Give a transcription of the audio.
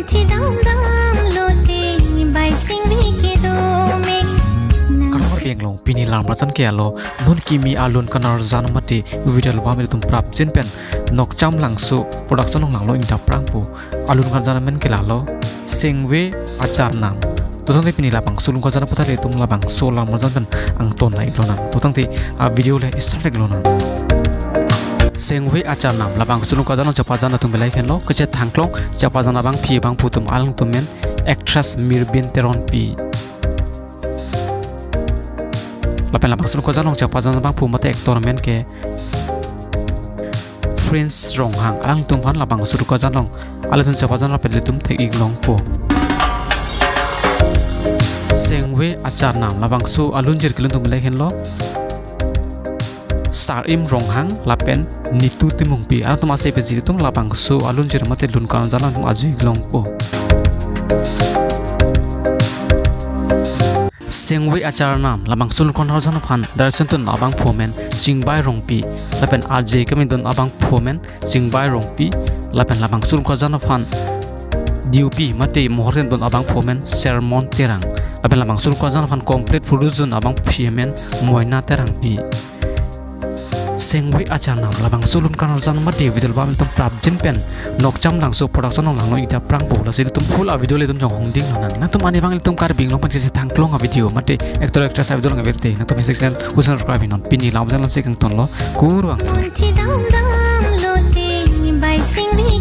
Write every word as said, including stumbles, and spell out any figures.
Chidam dam lote bai singri kedo me. Kardom kardeng long, pini alam arjan ke alo, non kimi alun kanarjan mate video album ilitum prapjin pen Nokcham Langso Production along langlo ingdap prangpo. Alun kanarjan amen ke lalo Sengve Acharnam. To tangte pini labangso alun kanarjan aputhak ilitum labangso alam arjan pen angton nang-ik lonang. To tangte avideo le start-ik lonang. Sengve Acharnam labangso alun kanarjan along chepajan atum belai henlo, kechethang klong chepajan abangpi abangphu atum, alangtum amen actress Mirbin Teronpi. Lapen labangso alun kanarjan along chepajan abangphu mate actor amen ke Prince Ronghang, alangtum aphan labangso alun kanarjan along alanglitum chepajan lapen ilitum thek-ik longpo. Sengve Acharnam labangso alunjir kelun atum belai henlo Sarim Ronghang lapen Nitu Timungpi, alangtum ase pensi ilitum labangso alunjir mate alun kanarjan along atum arju-ik longpo. Sengve Acharnam labangso alun kanarjan aphan direction dun abangphu amen Chingbai Rongpi, lapen R J kemedun abangphu amen Chingbai Rongpi, lapen labangso alun kanarjan aphan D O P mate mohor kedun abangphu amen Sermon Terang, lapen labangso alun kanarjan aphan complete produce dun abangpi amen Moina Terangpi. Sengve Acharnam labangso alun kanarjan mate video album ilitum prapjin pen Nokcham Langso Production along langlo ingdap prangpo, lasi ilitum full avideo le ilitum chonghong ding lonang. Nangtum ani abang ilitum Karbi Anglong pen kechethang klong avideo mate actor actress avideo lang avirte, nangtum section husan subscribe non. Pini alam arjan lasi kangtonlo, kurvangthu. Chidam dam lote bai singri